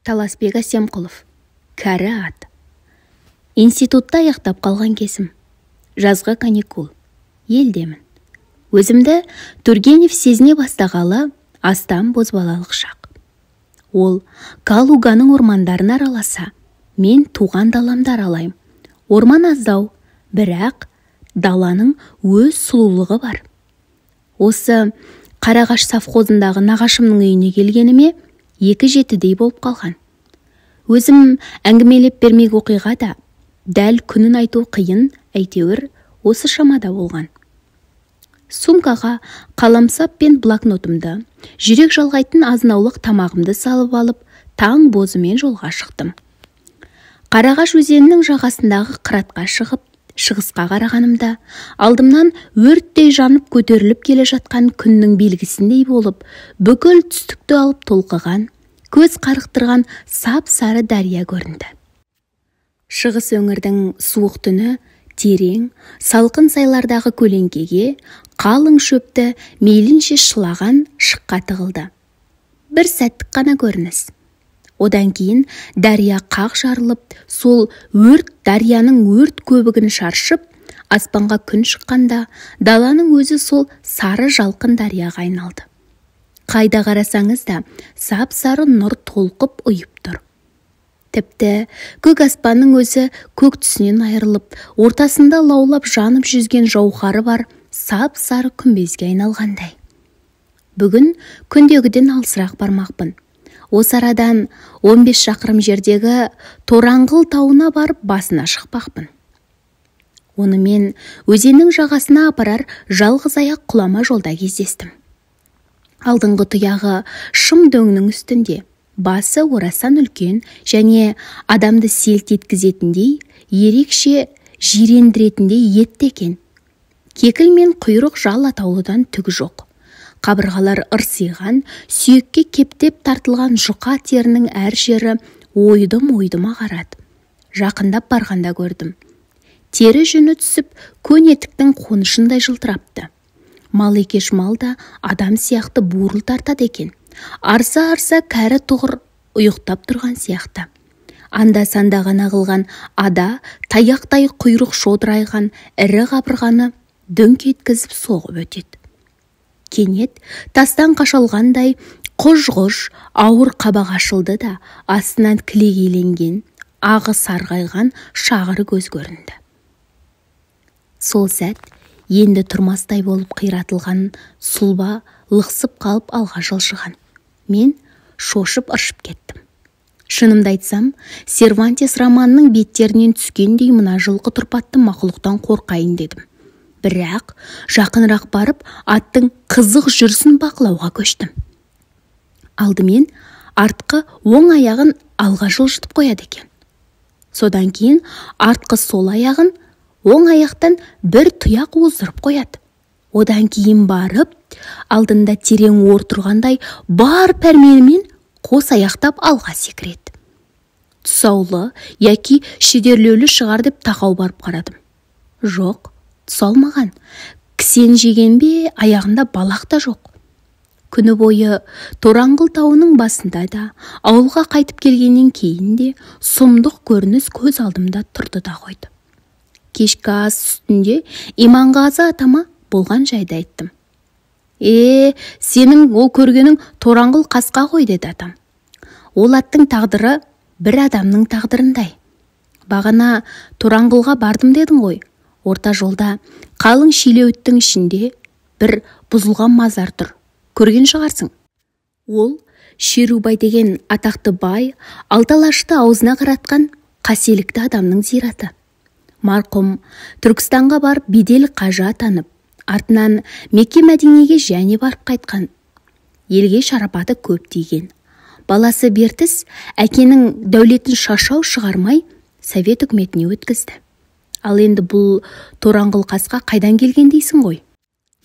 Таласбек Әсемқұлов. Кәрі ат. Институтты аяқтап қалған кезім. Жазғы каникул. Елдемін. Өзімді Тургенев сезіне бастағалы астам бозбалалық шақ. Ол Калуганың ормандарын араласа, мен туған даламды аралаймын. Орман аздау, бірақ даланың өз сұлулығы бар. Осы Қарағаш совхозындағы нағашымның үйіне келгеніме 2 жетідей болып қалған. Өзім әңгімелеп бермек оқиға да дәл күнін айту қиын, әйтеуір осы шамада болған. Сумкаға қаламсап пен блокнотымды, жүрек жалғайтын азынаулық тамағымды салып алып, таң бозымен жолға шықтым. Қарағаш өзенінің жағасындағы қыратқа шығып, шығысқа қарағанымда, алдымнан өрттей жанып көтеріліп келе жатқан күннің белгісіндей болып, бүкіл түстікті алып толқыған, көз қарықтырған сап-сары дария көрінді. Шығыс өңірдің суық түні терең, салқын сайлардағы көлеңкеге, қалың шөпті мейлінше шылаған шыққа тығылды. Бір сәттік қана көрініс. Одан кейін дария қақ жарылып, сол өрт дарияның өрт көбігін шаршып, аспанға күн шыққанда даланың өзі сол сары жалқын дарияға айналды. Қайда қарасаңыз да сап-сары нұр толқып ұйып тұр. Тіпті көк аспанның өзі көк түсінен айырылып, ортасында лаулап жанып жүзген жауһары бар сап-сары күмбезге айналғандай. Бүгін күндегіден алысырақ бармақпын. Осы арадан 15 шақырым жердегі Тораңғыл тауына барып басына шықпақпын. Оны мен өзеннің жағасына апарар жалғыз аяқ құлама жолда кездестім. Алдыңғы тұяғы шым дөңнің үстінде, басы орасан үлкен және адамды селт еткізетіндей, ерекше жирендіретіндей етті екен. Кекіл мен құйрық жал атаулыдан түгі жоқ. Қабырғалар ырсиған, сүйекке кептеп тартылған жұқа терінің әр жері ойдым-ойдым ағарады. Жақындап барғанда көрдім. Тері жүні түсіп, көн етіктің қонышындай жылтырапты. Мал екеш мал да адам сияқты бурыл тартады екен. Арса-арса кәрі тұғыр ұйықтап тұрған сияқты. Анда-санда ғана қылған ада таяқтай құйрық шодырайған ірі қабырғаны дүңк еткізіп соғып өтеді. Кенет тастан қашалғандай құж-құж ауыр қабақ ашылды да, астынан кілегейленген, ағы сарғайған шағыр көз көрінді. Сол сәт енді тұрмастай болып қиратылған сұлба лықсып қалып алға жылжыған. Мен шошып ыршып кеттім. Шынымды айтсам, Сервантес романының беттерінен түскендей мына жылқы тұрпатты мақұлықтан қорқайын дедім. Бірақ жақынырақ барып, аттың қызық жүрісін бақылауға көштім. Алдымен артқы оң аяғын алға жылжытып қояды екен. Содан кейін артқы сол аяғын оң аяқтан бір тұяқ оздырып қояды. Одан кейін барып, алдында терең ор тұрғандай бар пәрменімен қос аяқтап алға секіреді. Тұсаулы яки шідерлеулі шығар деп тақау барып қарадым. Жоқ, тұсалмаған. Кісен жеген бе, аяғында балақ та жоқ. Күні бойы Тораңғыл тауының басында да, ауылға қайтып келгеннен кейін де сұмдық көрініс көз алдымда тұрды да қойды. Кешкі ас үстінде Иманғазы атама болған жайды айттым. «Е, сенің ол көргенің Тораңғыл қасқа ғой», деді атам. «Ол аттың тағдыры бір адамның тағдырындай. Бағана Тораңғылға бардым дедің ғой. Орта жолда қалың шилеуіттің ішінде бір бұзылған мазар тұр. Көрген шығарсың. Ол Шерубай деген атақты бай, алты алашты аузына қаратқан қаселікті адамның зираты. Марқұм Түркістанға барып бедел қажы атанып, артынан Мекке Мәдинеге және барып қайтқан. Елге шарапаты көп тиген. Баласы Бертіс әкенің дәулетін шашау шығармай совет үкіметіне өткізді. Ал енді бұл Тораңғыл қасқа қайдан келген дейсің ғой?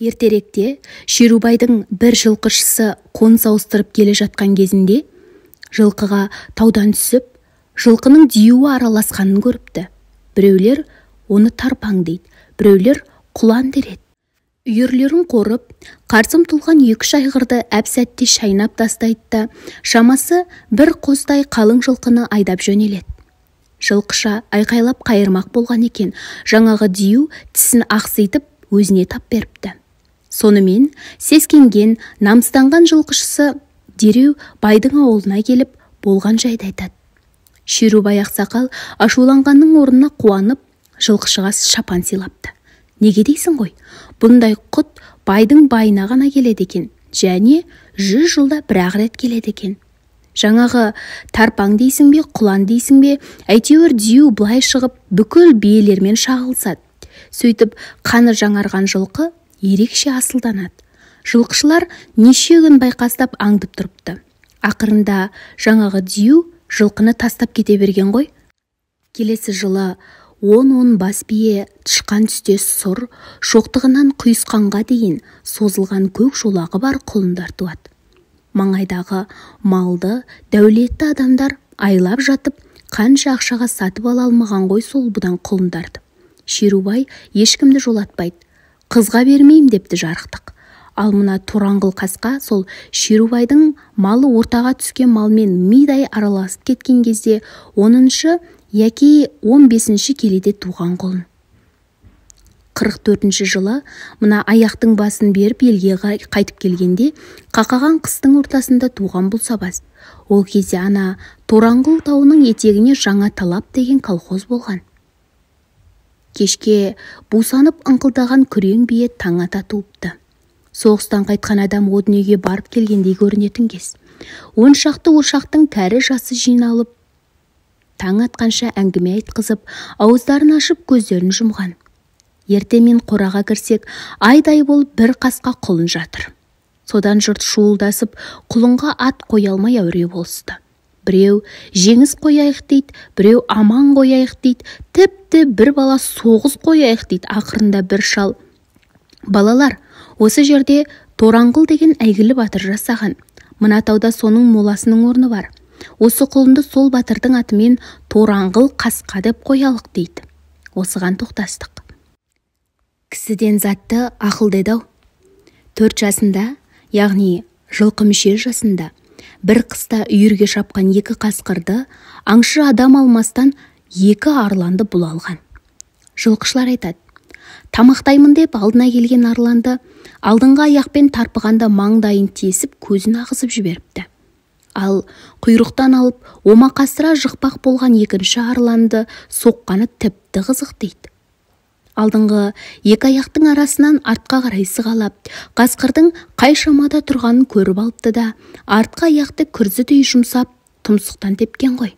Ертеректе Шерубайдың бір жылқышысы қоныс ауыстырып келе жатқан кезінде жылқыға таудан түсіп, жылқының диюі араласқанын көріпті. Біреулер оны тарпаң дейді, біреулер құлан дер еді. Үйірлерін қорып, қарсы ұмтылған екі-үш айғырды әп-сәтте шайнап тастайды да, шамасы бір қоздай қалың жылқыны айдап жөнеледі. Жылқыша айқайлап қайырмақ болған екен, жаңағы дию тісін ақситып өзіне тап беріпті. Сонымен сескенген, намыстанған жылқышысы дереу байдың ауылына келіп, болған жайды айтады. Шерубай ақсақал ашуланғанның орнына қуанып, жылқышыға шапан сыйлапты. Неге дейсің ғой? Бұндай құт байдың байына ғана келеді екен, және 100 жылда бір-ақ рет келеді екен. Жаңағы тарпаң дейсің бе, құлан дейсің бе, әйтеуір дию былай шығып, бүкіл биелермен шағылысады. Сөйтіп, қаны жаңарған жылқы ерекше асылданады. Жылқышылар неше күн байқастап аңдып тұрыпты. Ақырында жаңағы дию жылқыны тастап кете берген ғой. Келесі жылы 10-10 бас бие тышқан түстес сұр, шоқтығынан құйысқанға дейін созылған көк жолағы бар құлындар туады. Маңайдағы малды, дәулетті адамдар айлап жатып, қанша ақшаға сатып ала алмаған ғой сол бұдан құлындарды. Шерубай ешкімді жолатпайды. Қызға бермеймін депті жарықтық. Ал мына Тораңғыл қасқа сол Шерубайдың малы ортаға түскен малмен мидай араласып кеткен кезде 10-шы яки 15-ші келеде туған құлын. 44-ші жылы мына аяқтың басын беріп елге қайтып келгенде қақаған қыстың ортасында туған бұл сабаз. Ол кезде ана Тораңғыл тауының етегіне Жаңа Талап деген колхоз болған. Кешке бусанып ыңқылдаған күрең бие таң ата туыпты. Соғыстан қайтқан адам о дүниеге барып келгендей көрінетін кез. 10 шақты ошақтың кәрі жасы жиналып, таң атқанша әңгіме айтқызып, ауыздарын ашып көздерін жұмған. Ертемен қораға кірсек, айдай болып бір қасқа құлын жатыр. Содан жұрт шуылдасып, құлынға ат қоя алмай әуре болысты. Біреу жеңіс қояйық дейді, біреу аман қояйық дейді, тіпті бір бала соғыс қояйық дейді. Ақырында бір шал: «Балалар, осы жерде Тораңғыл деген әйгілі батыр жасаған. Мына тауда соның моласының орны бар. Осы құлынды сол батырдың атымен Тораңғыл қасқа деп қоялық» дейді. Осыған тоқтастық. Кісіден затты ақыл деді-ау. 4 жасында, яғни жылқы мүшел жасында, бір қыста үйірге шапқан 2 қасқырды аңшы адам алмастан 2 арланды бұл алған. Жылқышылар айтады, тамақтаймын деп алдына келген арланды алдыңғы аяқпен тарпығанда маңдайын тесіп көзін ағызып жіберіпті. Ал құйрықтан алып омақастыра жықпақ болған екінші арланды соққаны тіпті қызық дейді. Алдыңғы 2 аяқтың арасынан артқа қарай сығалап, қасқырдың қай шамада тұрғанын көріп алыпты да, артқы аяқты күрзідей жұмсап, тұмсықтан тепкен ғой.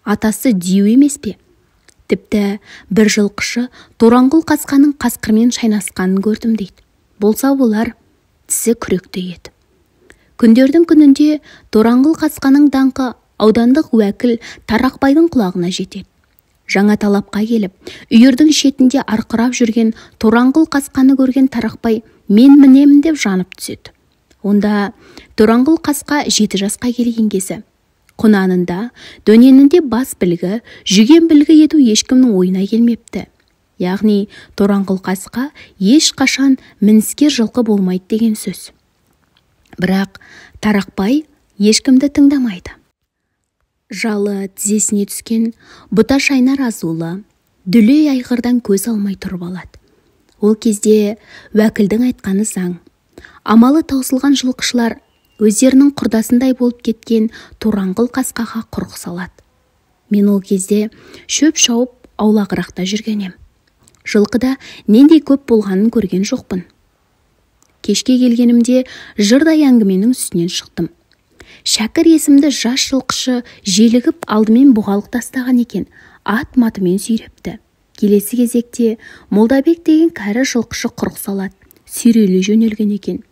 Атасы дию емес пе? Тіпті бір жылқышы Тораңғыл қасқаның қасқырмен шайнасқанын көрдім дейді. Болса олар тісі күректей еді. Күндердің күнінде Тораңғыл қасқаның даңқы аудандық уәкіл Тарақбайдың құлағына жетеді. Жаңа Талапқа келіп, үйірдің шетінде арқырап жүрген Тораңғыл қасқаны көрген Тарақбай мен мінемін деп жанып түседі. Онда Тораңғыл қасқа 7 жасқа келген кезі. Құнанында, дөненінде бас білгі, жүген білгі ету ешкімнің ойына келмепті. Яғни Тораңғыл қасқа ешқашан мініскер жылқы болмайды деген сөз. Бірақ Тарақбай ешкімді тыңдамайды. Жалы тізесіне түскен бұта шайнар азулы, дүлей айғырдан көз алмай тұрып алады. Ол кезде уәкілдің айтқаны заң. Амалы таусылған жылқышылар өздерінің құрдасындай болып кеткен Тораңғыл қасқаға құрық салады. Мен ол кезде шөп шауып аулағырақта жүрген ем. Жылқыда нендей көп болғанын көрген жоқпын. Кешке келгенімде жырдай әңгіменің үстінен шықтым. Шәкір есімді жас жылқышы желігіп алдымен бұғалық тастаған екен, ат матымен сүйрепті. Келесі кезекте Молдабек деген кәрі жылқышы құрық салады, сүйреле жөнелген екен.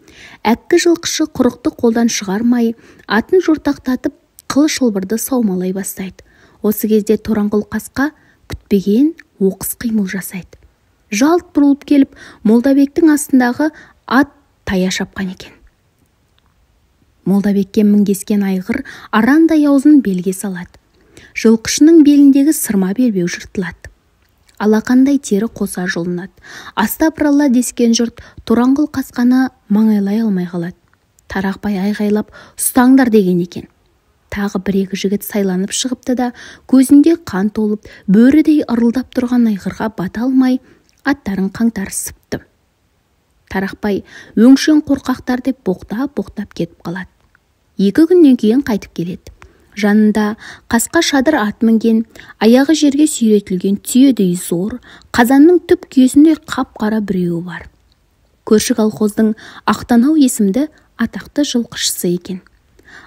Әккі жылқышы құрықты қолдан шығармай, атын жортақтатып, қыл шылбырды саумалай бастайды. Осы кезде Тораңғыл қасқа күтпеген оқыс қимыл жасайды. Жалт бұрылып келіп, Молдабектің астындағы ат тая шапқан екен. Молдабекке мінгескен айғыр арандай аузын белге салады. Жылқышының беліндегі сырма белбеу жыртылады. Алақандай тері қоса жұлынады. Астапыралла дескен жұрт Тораңғыл қасқаны маңайлай алмай қалады. Тарақбай айғайлап, ұстаңдар деген екен. Тағы бір-екі жігіт сайланып шығыпты да, көзінде қан толып, бөрідей ырылдап тұрған айғырға бата алмай, аттарын қаңтарысыпты. Тарақбай өңшең қорқақтар деп боқтап-боқтап кетіп қалады. 2 күннен кейін қайтып келеді. Жанында қасқа шадыр ат мінген, аяғы жерге сүйретілген түйедей зор, қазанның түп күйесіндей қап-қара біреуі бар. Көрші колхоздың Ақтанау есімді атақты жылқышысы екен.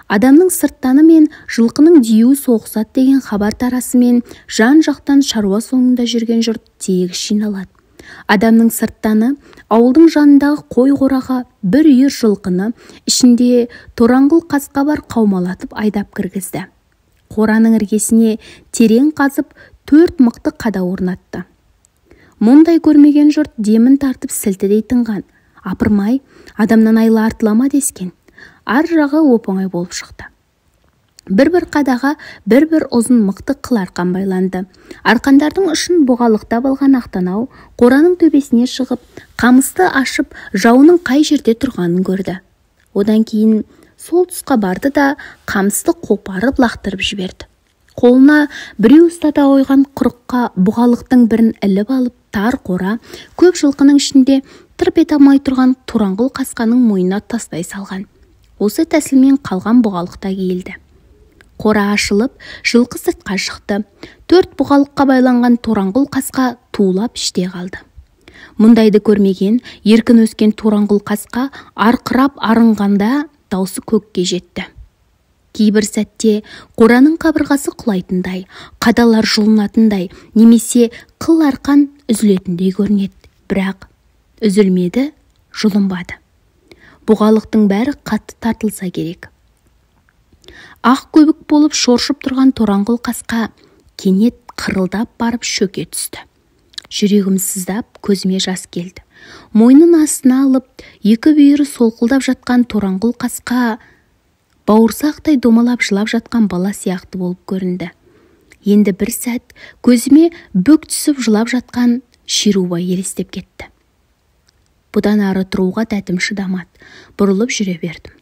Адамның сырттаны мен жылқының диюі соғысады деген хабар тарасымен жан-жақтан шаруа соңында жүрген жұрт тегіс жиналады. Адамның сырттаны ауылдың жанындағы қой қораға бір үйір жылқыны ішінде Тораңғыл қасқа бар қаумалатып айдап кіргізді. Қораның іргесіне терең қазып 4 мықты қада орнатты. Мұндай көрмеген жұрт демін тартып сілтідей тынған. Апырмай, адамнан айла артыла ма дескен. Ар жағы оп-оңай болып шықты. Бір-бір қадаға бір-бір ұзын мықты қыл арқан байланды. Арқандардың ұшын бұғалықтап алған Ақтанау қораның төбесіне шығып, қамысты ашып, жауының қай жерде тұрғанын көрді. Одан кейін сол тұсқа барды да қамысты қопарып лақтырып жіберді. Қолына біреу ұстата қойған құрыққа бұғалықтың бірін іліп алып, тар қора көп жылқының ішінде тырп ете алмай тұрған Тораңғыл қасқаның мойнына тастай салған. Осы тәсілмен қалған бұғалық та киілді. Қора ашылып, жылқы сыртқа шықты. 4 бұғалыққа байланған Тораңғыл қасқа тулап іште қалды. Мұндайды көрмеген, еркін өскен Тораңғыл қасқа арқырап арынғанда даусы көкке жетті. Кейбір сәтте қораның қабырғасы құлайтындай, қадалар жұлынатындай, немесе қыл арқан үзілетіндей көрінеді. Бірақ үзілмеді, жұлынбады. Бұғалықтың бәрі қатты тартылса керек. Ақ көбік болып шоршып тұрған Тораңғыл қасқа кенет қырылдап барып шөке түсті. Жүрегім сыздап, көзіме жас келді. Мойнын астына алып, екі бүйірі солқылдап жатқан Тораңғыл қасқа бауырсақтай домалап жылап жатқан бала сияқты болып көрінді. Енді бір сәт көзіме бүк түсіп жылап жатқан Шерубай елестеп кетті. Бұдан ары тұруға дәтім шыдамады, бұрылып жүре бердім.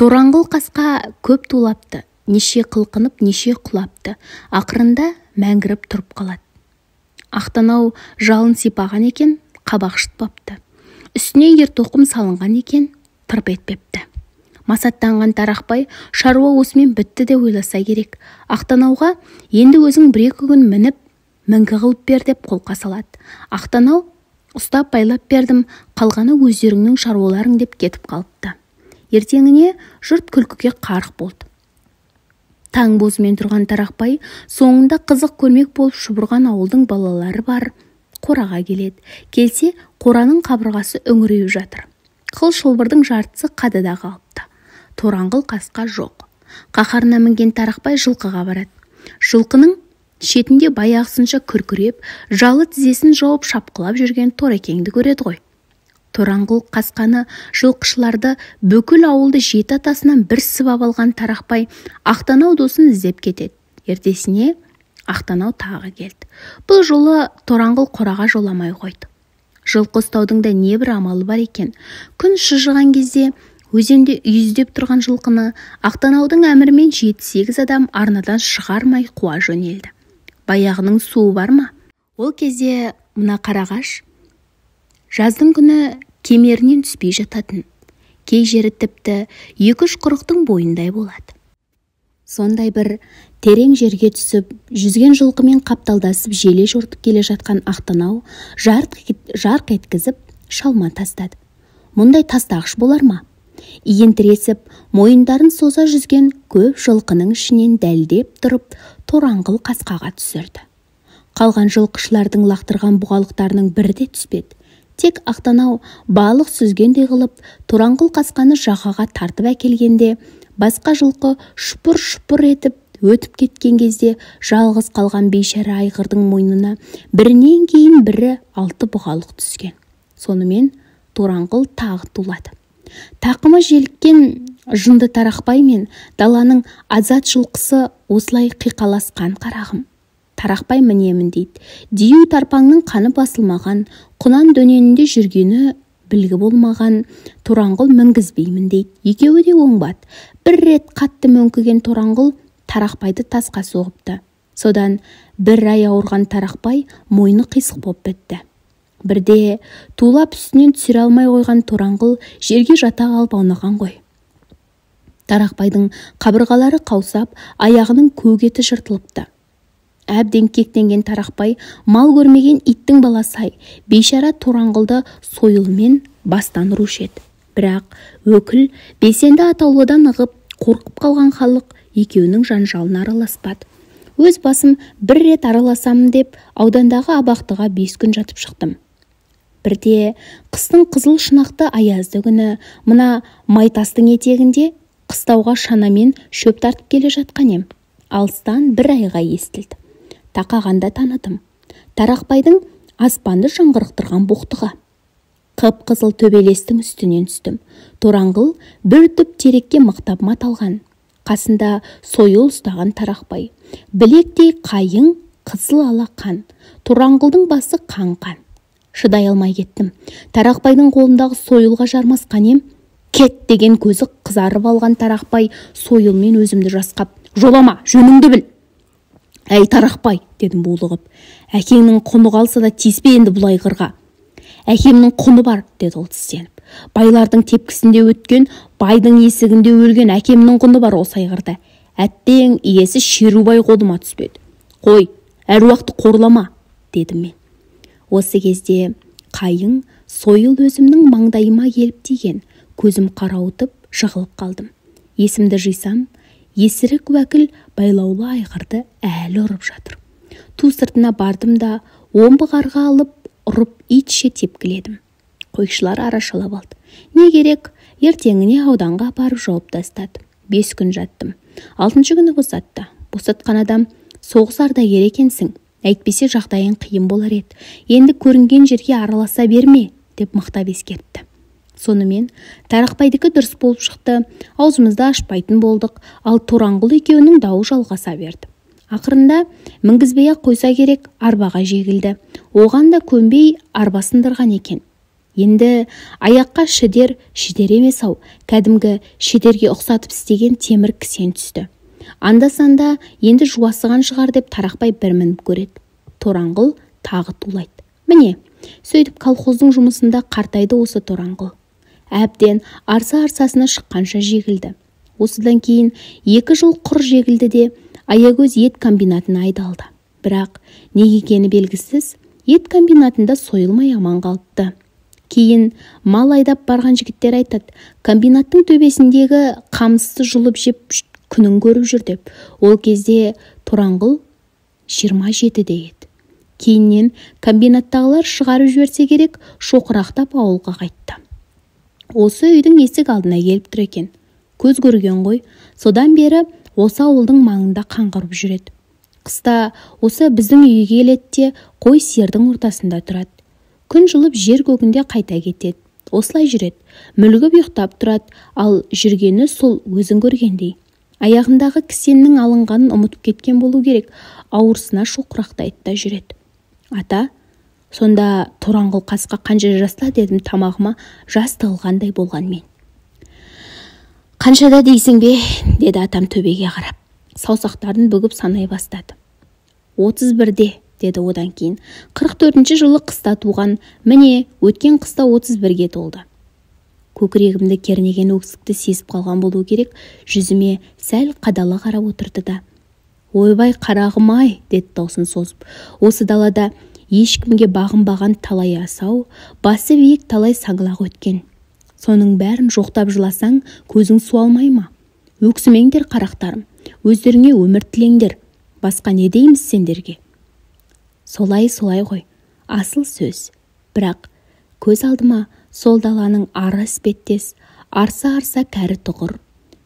Тораңғыл қасқа көп тулапты, неше қылқынып, неше құлапты, ақырында мәңгіріп тұрып қалады. Ақтанау жалын сипаған екен, қабақ шытпапты. Үстіне ертоқым салынған екен, тырп етпепті. Масаттанған Тарақбай шаруа осымен бітті де ойласа керек. Ақтанауға енді өзің бір-екі күн мініп, мінгі қылып бер деп қолқа салады. Ақтанау ұстап байлап бердім, қалғаны өздеріңнің шаруаларың деп кетіп қалыпты. Ертеңіне жұрт күлкіге қарық болды. Таң бозымен тұрған Тарақбай соңында қызық көрмек болып шұбырған ауылдың балалары бар қораға келеді. Келсе, қораның қабырғасы үңірейіп жатыр. Қыл шылбырдың жартысы қадада қалыпты. Тораңғыл қасқа жоқ. Қаһарына мінген Тарақбай жылқыға барады. Жылқының шетінде баяғысынша күркіреп, жалы тізесін жауып шапқылап жүрген Торекеңді көреді ғой. Тораңғыл қасқаны жылқышыларды бүкіл ауылды жеті атасынан бір сыбап алған Тарақбай Ақтанау досын іздеп кетеді. Ертесіне Ақтанау тағы келді. Бұл жолы Тораңғыл қораға жоламай қойды. Жылқы ұстаудың да небір амалы бар екен. Күн шыжыған кезде өзенде үйіздеп тұрған жылқыны Ақтанаудың әмірімен 7-8 адам арнадан шығармай қуа жөнелді. Баяғының суы бар ма? Ол кезде мына қарағаш жаздың күні кемерінен түспей жататын. Кей жері тіпті 2-3 құрықтың бойындай болады. Сондай бір терең жерге түсіп, жүзген жылқымен қапталдасып желе жортып келе жатқан Ақтанау жарқ еткізіп шалма тастады. Мұндай тастағыш болар ма? Иін тіресіп, мойындарын соза жүзген көп жылқының ішінен дәлдеп тұрып, Тораңғыл қасқаға түсірді. Қалған жылқышылардың лақтырған бұғалықтарының бірі де түспеді. Тек Ақтанау балық сүзгендей қылып, Тораңғыл қасқаны жағаға тартып әкелгенде, басқа жылқы шұпыр-шұпыр етіп өтіп кеткен кезде жалғыз қалған бейшара айғырдың мойнына бірінен кейін бірі 6 бұғалық түскен. Сонымен Тораңғыл тағы тулады. Тақымы желіккен жынды Тарақбай мен даланың азат жылқысы осылай қиқаласқан қарағым. Тарақбай мінемін дейді. Дию тарпаңның қаны басылмаған, құнан дөненінде жүргені білгі болмаған Тораңғыл мінгізбеймін дейді. Екеуі де оңбады. Бір рет қатты мөңкіген Тораңғыл Тарақбайды тасқа соғыпты. Содан бір ай ауырған Тарақбай мойны қисық боп бітті. Бірде тулап үстінен түсіре алмай қойған Тораңғыл жерге жата қалып аунаған ғой. Тарақбайдың қабырғалары қаусап, аяғының көк еті жыртылыпты. Әбден кектенген Тарақбай мал көрмеген иттің баласы-ай, бейшара Тораңғылды сойылмен бастан ұрушы еді. Бірақ өкіл белсенді атаулыдан ығып, қорқып қалған халық екеуінің жанжалына араласпады. Өз басым бір рет араласамын деп аудандағы абақтыға 5 күн жатып шықтым. Бірде қыстың қызыл шынақты аязды күні мына майтастың етегінде қыстауға шанамен шөп тартып келе жатқан ем. Алыстан бір айға естілді. Тақағанда таныдым. Тарақбайдың аспанды жаңғырықтырған боқтығы. Қып-қызыл төбелестің үстінен түстім. Тораңғыл бір түп терекке мықтап маталған. Қасында сойыл ұстаған Тарақбай. Білектей қайың, қызыл ала қан. Тораңғылдың басы қан-қан. Шыдай алмай кеттім. Тарақбайдың қолындағы сойылға жармасқан ем. Кет деген көзі қызарып алған Тарақбай сойылмен өзімді жасқап, «Жолама, жөніңді біл!» «Әй, Тарақбай!» дедім булығып. «Әкеңнің құны қалса да тиіспе енді бұл айғырға!» «Әкемнің құны бар!» деді ол тістеніп. «Байлардың тепкісінде өткен, байдың есігінде өлген әкемнің құны бар осы айғырда. Әттең, иесі Шерубай қолыма түспеді. Қой, әруақты қорлама!» дедім мен. Осы кезде қайың сойыл өзімнің маңдайыма келіп тиген. Көзім қарауытып, жығылып қалдым. Есімді жисам, есірік уәкіл байлаулы айғырды әлі ұрып жатыр. Ту сыртына бардым да, омбы қарға алып, ұрып итше тепкіледім. Қойшылар арашалап алды. Не керек, ертеңіне ауданға апарып жауып тастады. 5 күн жаттым. 6-шы күні босатты. Босатқан адам, соғыс ардагері екенсің, әйтпесе жағдайың қиын болар еді. Енді көрінген жерге араласа берме, деп мықтап ескертті. Сонымен Тарақбайдікі дұрыс болып шықты, аузымызды ашпайтын болдық, ал Тораңғыл екеуінің дауы жалғаса берді. Ақырында мінгізбей-ақ қойса керек, арбаға жегілді. Оған да көнбей арба сындырған екен. Енді аяққа шідер, шідер емес-ау, кәдімгі шідерге ұқсатып істеген темір кісен түсті. Анда-санда енді жуасыған шығар деп Тарақбай бір мініп көреді. Тораңғыл тағы тулайды. Міне, сөйтіп колхоздың жұмысында қартайды осы Тораңғыл. Әбден арса-арсасына шыққанша жегілді. Осыдан кейін 2 жыл құр жегілді де Аягөз ет комбинатына айдалды. Бірақ неге екені белгісіз, ет комбинатында сойылмай аман қалыпты. Кейін мал айдап барған жігіттер айтады, комбинаттың төбесіндегі қамысты жұлып жеп күнін көріп жүр деп. Ол кезде Тораңғыл 27-де еді. Кейіннен комбинаттағылар шығарып жіберсе керек, шоқырақтап ауылға қайтты. Осы үйдің есік алдына келіп тұр екен. Көз көрген ғой, содан бері осы ауылдың маңында қаңғырып жүреді. Қыста осы біздің үйге келеді де қой сиырдың ортасында тұрады. Күн жылып жер көгінде қайта кетеді. Осылай жүреді. Мүлгіп ұйықтап тұрады, ал жүргені сол өзің көргендей. Аяғындағы кісеннің алынғанын ұмытып кеткен болу керек, ауырсына шоқырақтайды да жүреді. Ата, сонда Тораңғыл қасқа қанша жаста дедім тамағыма жас тығылғандай болған мен. Қаншада дейсің бе, деді атам төбеге қарап. Саусақтарын бүгіп санай бастады. 31-де, деді одан кейін. 44-ші жылы қыста туған, міне, өткен қыста 31-ге толды. Көкірегімді кернеген өксікті сезіп қалған болу керек, жүзіме сәл қадала қарап отырды да. Ойбай, қарағым-ай, деді даусын созып. Осы далада ешкімге бағынбаған талай асау, басы биік талай саңлақ өткен. Соның бәрін жоқтап жыласаң, көзің су алмай ма? Өксімеңдер, қарақтарым, өздеріңе өмір тілеңдер, басқа не дейміз сендерге? Солай-солай ғой, асыл сөз. Бірақ көз алдыма сол даланың ары іспеттес, арса-арса кәрі тұғыр,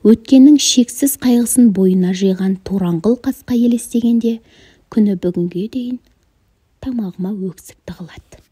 өткеннің шексіз қайғысын бойына жиған Тораңғыл қасқа елестегенде, күні бүгінге дейін тамағыма өксік тығылады.